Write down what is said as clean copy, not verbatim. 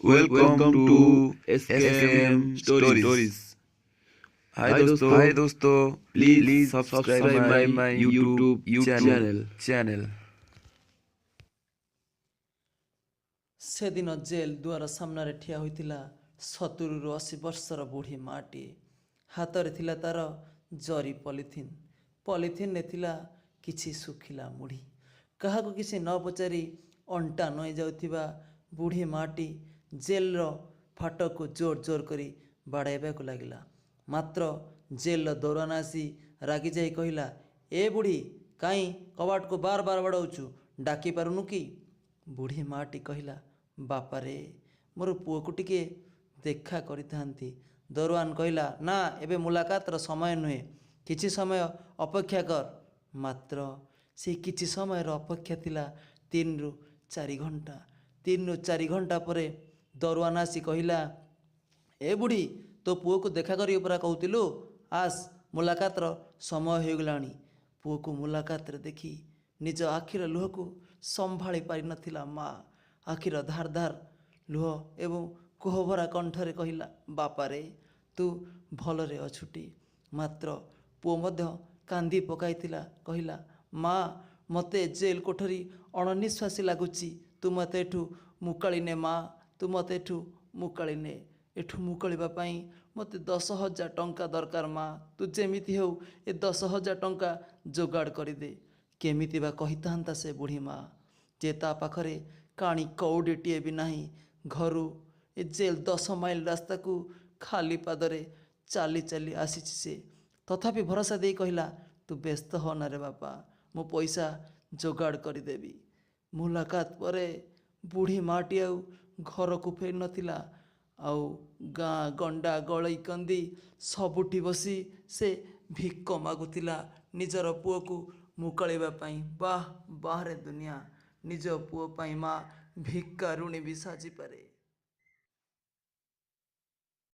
Welcome to SKM Stories. Hi दोस्तों, हाय दोस्तों, please please subscribe subscribe my my YouTube YouTube channel. Channel. ସେଦିନ jail ଦୁଆର ସାମ୍ନାରେ ଠିଆ ହୋଇଥିଲା 70ରୁ 80 ବର୍ଷର ବୁଢ଼ୀ ମା'ଟିଏ। ହାତରେ ଥିଲା ତା'ର ଜରି ପଲିଥିନ୍। ପଲିଥିନ୍ରେ ଥିଲା କିଛି ଶୁଖିଲା ମୁଢ଼ି। କାହାକୁ କିଛି ନ ପଚାରି ଅଣ୍ଟା ନଇଁ ଯାଉଥିବା ବୁଢ଼ୀ ମା'ଟି ଜେଲ୍ର ଫାଟକକୁ ଜୋର ଜୋର କରି ବାଡ଼ାଇବାକୁ ଲାଗିଲା। ମାତ୍ର ଜେଲ୍ର ଦରୱାନ ଆସି ରାଗିଯାଇ କହିଲା, "ଏ ବୁଢ଼ୀ, କାହିଁ କବାଟକୁ ବାର ବାର ବାଡ଼ଉଛୁ? ଡାକି ପାରୁନୁ କି?" ବୁଢ଼ୀ ମା'ଟି କହିଲା, "ବାପାରେ, ମୋର ପୁଅକୁ ଟିକେ ଦେଖା କରିଥାନ୍ତି।" ଦରୱାନ କହିଲା, "ନା, ଏବେ ମୁଲାକାତର ସମୟ ନୁହେଁ। କିଛି ସମୟ ଅପେକ୍ଷା କର।" ମାତ୍ର ସେଇ କିଛି ସମୟର ଅପେକ୍ଷା ଥିଲା 3ରୁ 4 ଘଣ୍ଟା। 3ରୁ 4 ଘଣ୍ଟା ପରେ ଦରୱାନ ଆସି କହିଲା, "ଏ ବୁଢ଼ୀ, ତୋ ପୁଅକୁ ଦେଖା କରିବୁ ପରା କହୁଥିଲୁ? ଆସ, ମୁଲାକାତର ସମୟ ହୋଇଗଲାଣି।" ପୁଅକୁ ମୁଲାକାତରେ ଦେଖି ନିଜ ଆଖିର ଲୁହକୁ ସମ୍ଭାଳି ପାରିନଥିଲା ମା। ଆଖିର ଧାର ଧାର ଲୁହ ଏବଂ କୋହଭରା କଣ୍ଠରେ କହିଲା, "ବାପାରେ, ତୁ ଭଲରେ ଅଛୁଟି?" ମାତ୍ର ପୁଅ ମଧ୍ୟ କାନ୍ଦି ପକାଇଥିଲା। କହିଲା, "ମା, ମୋତେ ଜେଲ୍ କୋଠରୀ ଅଣନିଃଶ୍ୱାସୀ ଲାଗୁଛି। ତୁ ମୋତେ ଏଠୁ ମୁକାଳି ନେ ମା, ତୁ ମୋତେ ଏଠୁ ମୁକାଳି ନେ। ଏଠୁ ମୁକୁଳିବା ପାଇଁ ମୋତେ 10,000 ଟଙ୍କା ଦରକାର ମା। ତୁ ଯେମିତି ହେଉ ଏ 10,000 ଟଙ୍କା ଯୋଗାଡ଼ କରିଦେ।" କେମିତି ବା କହିଥାନ୍ତା ସେ ବୁଢ଼ୀ ମା ଯେ ତା ପାଖରେ କାଣି କଉଡ଼ିଟିଏ ବି ନାହିଁ। ଘରୁ ଏ ଜେଲ୍ 10 ମାଇଲ ରାସ୍ତାକୁ ଖାଲି ପାଦରେ ଚାଲି ଚାଲି ଆସିଛି ସେ। ତଥାପି ଭରସା ଦେଇ କହିଲା, "ତୁ ବ୍ୟସ୍ତ ହୋନାରେ ବାପା, ମୁଁ ପଇସା ଯୋଗାଡ଼ କରିଦେବି।" ମୁଲାକାତ ପରେ ବୁଢ଼ୀ ମା'ଟି ଆଉ ଘରକୁ ଫେରିନଥିଲା। ଆଉ ଗାଁ ଗଣ୍ଡା ଗଳି କନ୍ଦି ସବୁଠି ବସି ସେ ଭିକ ମାଗୁଥିଲା ନିଜର ପୁଅକୁ ମୁକାଳିବା ପାଇଁ। ବାଃ ବାଃରେ ଦୁନିଆ! ନିଜ ପୁଅ ପାଇଁ ମା ଭିକାରୁଣୀ ବି ସାଜିପାରେ।